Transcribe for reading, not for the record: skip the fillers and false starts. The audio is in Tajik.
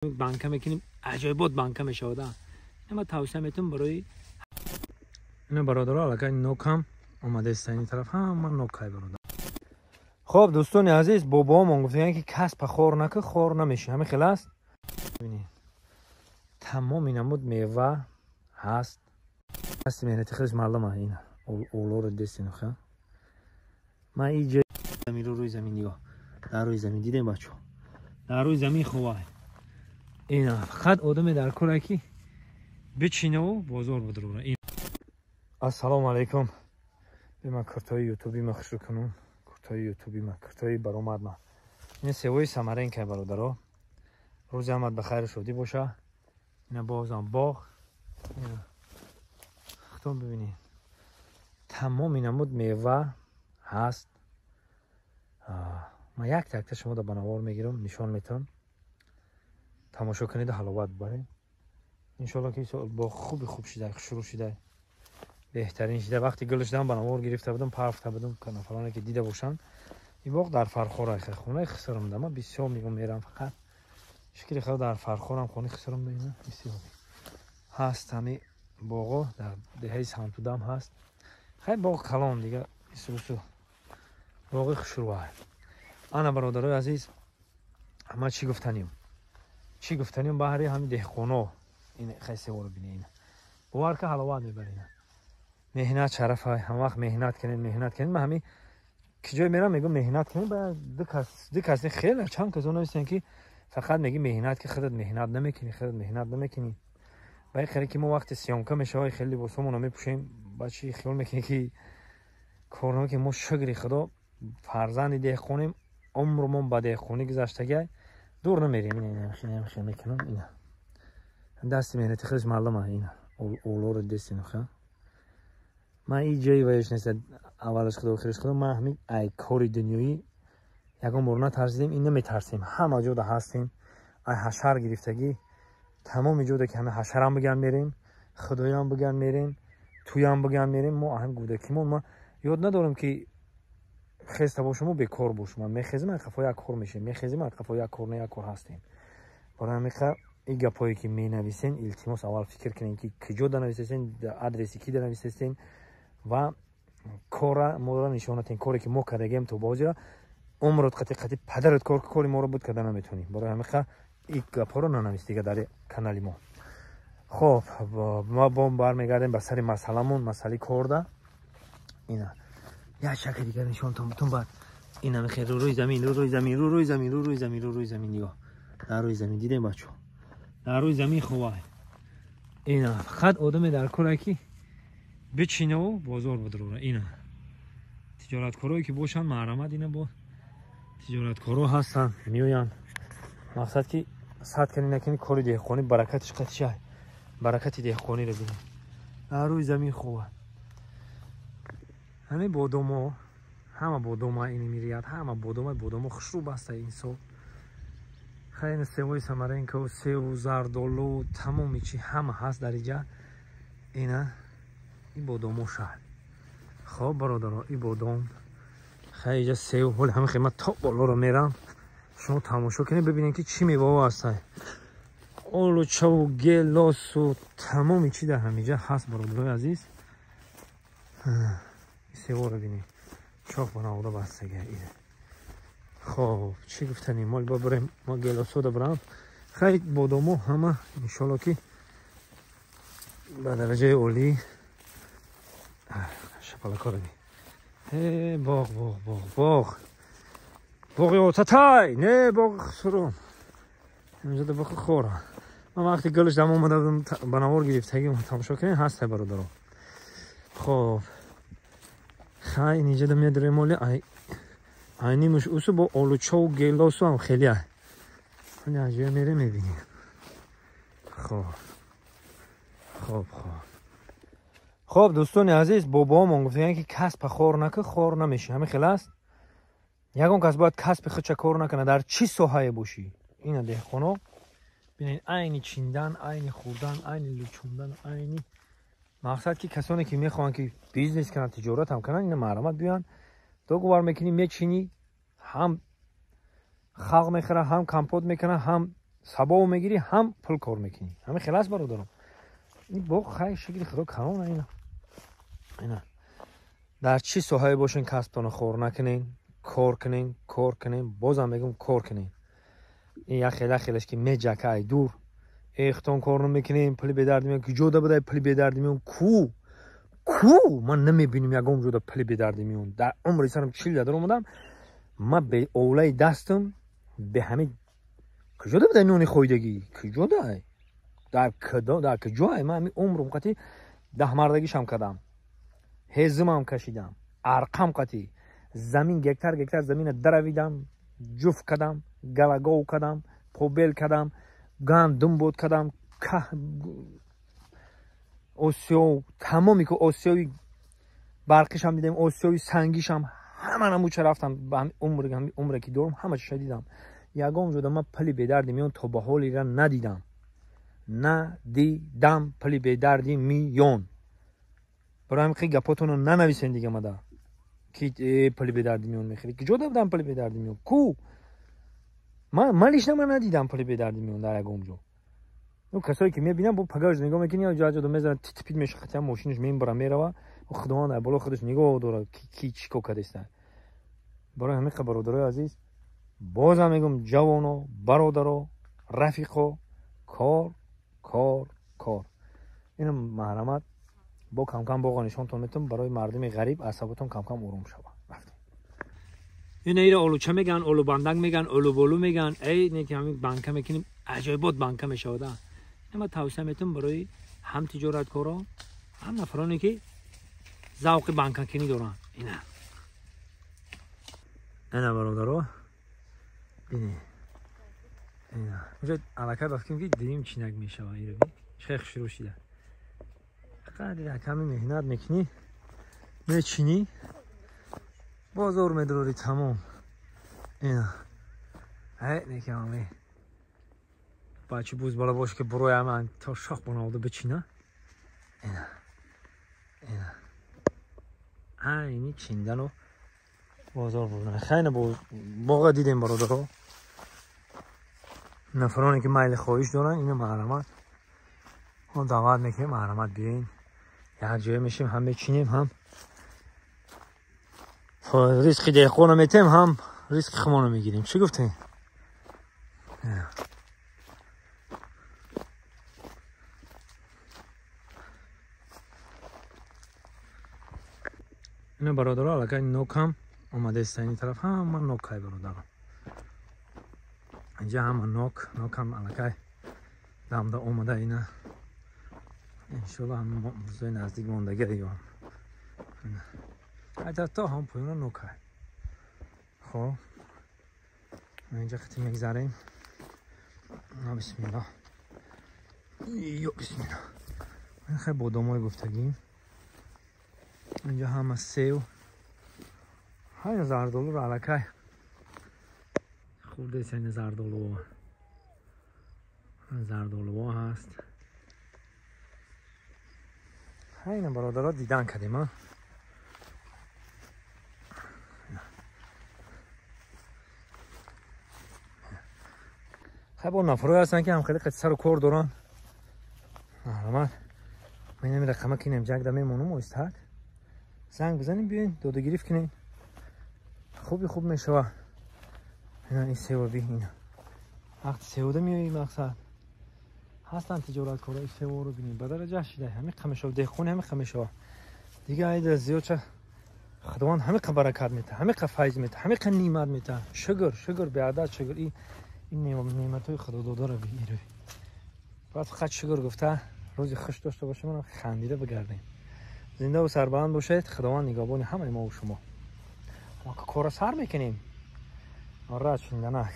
Банка мекунем, аҷоибот банка мешавад. Ина тавсия метавонам барои ина бародаро. Аллакай нокам омадааст, ин тараф ҳама нокай, бародар. Хоб, дӯстони азиз, бобоомон гуфтаган, ки касба хор нака, хор намеши. Ҳами хел аст. Тамоми намуд мева ҳаст. Ҳасти меҳнати худаш маълума. Ина олоро дестиноха. Ман и ҷои замин, рӯи замин нигоҳ, дар рӯи замин дидем, бачо, дар рӯи замин ховай. Ина фақат одаме дар коре, ки бичинаву бозор будрура. Ассалому алайкум. Бема куртои ютуби ма хушрӯ кунум, куртои ютуби ма, куртои баромад ма. Ина севои самаренкай, бародаро. Рӯзи ҳамат ба хайру шодӣ боша. Ина бозам боғ, худтон бибинед, тамоми намуд мева ҳаст. Ман якта якта шумо ба навор мегирам, нишон метавам, тамошо кунеду ҳаловат бибаред, иншоалло, ки боғ хуби хуб шида, шурӯъ шида, беҳтарин шида. Вақти гул шудам, ба навор гирифта будам, парфта будам, нафароне ки дида бошанд. Ин боғ дар Фархор, хонаи хисорам. Ма бисёр мегум, мерам, фақат шукри Худо, дар Фархорам хонаи хисорам. Ина бисёр ҳаст ҳами боғо, дар деҳаи Самтудам ҳаст. Хай, боғ калон дига, исусу боғи хушрӯа. Ана, бародарои азиз, ма чӣ гуфтанем, чӣ гуфтанем баҳри ҳами деҳқоно? Ин хай севоро бине. Ина бовар ка, ҳаловат мебарина. Меҳнат шарафа, ҳамвақт меҳнат кунед, меҳнат кунед. Ма ҳами ки ҷой мерам, мегӯм, меҳнат кунед. Ба ду кас, хеле чанд касо нависен, ки фақат меги меҳнат, ки худат меҳнат намекунӣ, худат меҳнат намекунӣ. Ба хеле ки мо вақти съёмка мешава, хеле либосҳомонро мепӯшем, ба чӣ хиёл мекунӣ, ки кор намекунем? Мо, шукри Худо, фарзанди деҳқонем, умрумон ба деҳқонӣ гузаштагай, дур намерем. Ина мекунам, ина дасти меҳнати худаш маълума. Ина олоро дестиноха. Ман и ҷои ваёш нест, аввалаш Худо, охираш Худо. Ман ҳамин ай кори дунёӣ ягон бор натарсидем, ин наметарсем, ҳама ҷода ҳастем. Ай ҳашар гирифтагӣ, тамоми ҷода ки ҳама ҳашарам биган мерем, худоям биган мерем, туям биган мерем. Мо ҳам гудакимон, ма ёд надорем, ки хеста бошему, бекор бошум. Мехезим, ай қафо як кор мешем, мехезим, ай қафо як кор, не, як кор ҳастем. Барои ҳамиқа ин гапҳое ки менависен, илтимос, аввал фикр кунем, ки куҷо данависесен, адреси ки данависесен ва кора моро нишонатен. Коре ки мо кардагем то бозира, умрот қати қати падарат кор, кори моро буд карда наметонӣ. Барои ҳамиқа ин гапҳоро нанавис дига дар канали мо. Хоб, ма бом бармегардем ба сари масъаламон, масъалаи корда. Ина як шакли дигар нишонтон бутун. Баъд ина мехе рӯи замин, рӯи замин, рӯи замин, рӯи замин, рӯи замин нигоҳ, дар рӯи замин дидем, бачо, дар рӯи замин ховай. Ина фақат одаме дар коре, ки бичинаву бозор будрура. Ина тиҷораткорое ки бошанд, маҳрамат. Ина бо тиҷораткоро ҳастанд, меоянд. Мақсад ки сад кани накани, кори деҳқонӣ баракатиш қатишай. Баракати деҳқониро бинед, дар рӯи замин хова. Ҳамин бодомо, ҳама бодома ини мирияд, ҳама бодома, бодомо хушрӯ баста ин сол. Хайна севои самаренко, севу зардолу, тамоми чи ҳама ҳаст дар иҷа. Ина ин бодомо шаҳр. Хоб, бародаро, и бодом, хай, иҷа сев. Ҳоли ҳама хема то болоро мерам, шумо тамошо кунед, бибинед, ки чӣ мевао ҳастай. Олучаву гелосу тамоми чи дар ҳамиҷа ҳаст, бародарои азиз. Севоро бинед, чоқ ба навода бастага. Хоб, чӣ гуфтанем? Мол ба бурем, мо гелосода бурам. Хай, бодомо ҳама, иншолло, ки ба дараҷаи олӣ. Шапалакоро би. Боғ, боғ, боғ, боғ, боғи отатай, не, боғи хусурум. Инҷода боғи хора. Ман вақти гулш дам омада будам, ба навор гирифтагӣ, тамошо кунед, ҳастай, бародаро. Хоб, хай, инҷода медорем оли айнимуш усу бо олучову гелосу ҳам хеле ай. Аҷоя мерем, мебинем. Хоб, хоб, хоб, хоб, дӯстони азиз, бобоомон гуфтаган, ки касба хор нака, хор намешӣ. Ҳамин хел аст. Ягон кас бояд касби худша кор накунад, дар чӣ соҳае бошӣ. Ина деҳқоно бинед, айни чиндан, айни хӯрдан, айни лучондан, айни мақсад, ки касоне ки мехоҳанд, ки бизнес кунанд, тиҷорат ҳам кунанд, ина маҳрамат, биёянд. Договор мекунӣ, мечинӣ, ҳам халқ мехӯра, ҳам компот мекунад, ҳам Сабо мегирӣ, ҳам пул кор мекунӣ. Ҳамин хел аст, бародарам. Ин боғ хай шукри Худо калон ина. Ина. Дар чӣ соҳае бошен, касбтонро хор накунен, кор кунен, кор кунен, бозам мегӯм кор кунен. Ин як хел хелаш ки меҷака ай дур. Эхтон кор намекунем, пули бедарди меён, куҷода будай пули бедарди меён? Ку? Ку? Ман намебинам ягон ҷода пули бедарди меён. Дар умри сарам 40 дар омадам, ман бе овлаи дастам, бе ҳамин куҷода будай нони хӯйдагӣ? Куҷодай? Дар кадо, дар куҷое? Ман ҳамин умрум қати даҳмардагишам кардам. Ҳезумам кашидам, арқам қати замин гектар гектар замина даравидам, ҷуфт кардам, галагов кардам, побел кардам, гандум бод кардам, осиё, тамоми ки осиёи барқишам дидем, осиёи сангишам, ҳама намуча рафтам, ба ҳамин умре ки дорам, ҳама чиша дидам. Ягон ҷода ман пули бедарди миён то ба ҳолира надидам. Надидам пули бедарди миён. Барои ҳамин хеле гапотонро нанависен дига мада. Ки пули бедарди миён мехӯрӣ. Куҷо будам пули бедарди миён? Ку? Ман лично ман надидам пули бедарди миён дар ягон ҷо. Ну касое ки мебинам, бо пагаш нигоҳ мекунӣ, ҷо ҷо мезанад, титпит мешавад, хатя мошинаш мебара мерава, Худованд ай боло худаш нигоҳ дорад, ки чӣ кор кардааст. Барои ҳамин қа бародарои азиз, бозам мегӯм ҷавоно, бародаро, рафиқо, кор, кор, кор. Инам маҳрамат бо камкам боға нишонтон метавон барои мардуми ғариб асаботон камкам ором шавад. Рафтем. Ина ира олуча меган, олубандак меган, олуболу меган. Эй не ки ҳамин банка мекунем, аҷоибот банка мешавад. Ина ман тавсия метавон барои ҳам тиҷораткоро, ҳам нафароне ки завқи банкакунӣ доранд. Ина. Ина бародаро. Бинед. Ина. Инҷо аллакай ба фикрам ки дидем чинак мешавад. Иро бин. Чӣ хушрӯ шида. Қадри ками меҳнат мекунӣ, мечинӣ, бозор медрорӣ, тамом. Ина. Ай, некам бачи буз бала бош ки буроя ман то шох бонавда бичина. Ина. Ина. Айни чиндану бозор бурдан. Хайна боға дидем бародаро. Нафароне ки майли хоҳиш доранд, ина маҳрамат. Мо даъват мекунем, маҳрамат биёин. Як ҷое мешим, ҳам мечинем, ҳам ризқи деҳқонро метем, ҳам ризқи худмонро мегирем. Чӣ гуфтем? Ина бародаро, аллакай нокам омадааст ин тараф, ҳама нокай бародаро. Инҷа ҳама нок, нокам аллакай дамда омада ина. Иншоалло ҳама рӯзои наздик мондагӣ ё. Айта то ҳам поёна нокай. Хоб. Инҷа хати мегзарем. Бисмиллоҳ. Ё бисмиллоҳ. Ин хеле бодомои гуфтагӣ. Инҷа ҳама сев. Ҳай зардолуро аллакай хурдест, ин зардолуво. Зардолуво ҳаст. Ҳайна бародаро дидан кардем, а? Хай бо нафарое ҳастанд ки ҳам хеле қати сару кор доранд. Маҳрамат. Ман инами рақама кинем, ҷагда мемонам оҳистак. Занг бизанем, биёин, додагирифт кунем. Хуби хуб мешавад. Ина ин сева би ина. Вақти севода меоӣ мақсад. Ҳастанд тиҷораткорои севоро бинем. Ба дараҷа шида ҳамин қа мешавад, деҳқони ҳамин қа мешавад. Дига айда зиёдча Худованд ҳамин қа баракат метаҳад, ҳамин қа файз метаҳад, ҳамин қа неъмат метаҳад. Шукр, шукр, беадад шукр. Ин неъматҳои худододаро бигирӣ. Баъд фақат шукр гуфта рӯзи хуш дошта бошем, хандида бигардем. Зинда ва сарбаланд бошед. Худованд нигаҳбони ҳамаи мо ва шумо. Мо кора сар мекунем. Рад шуниданак.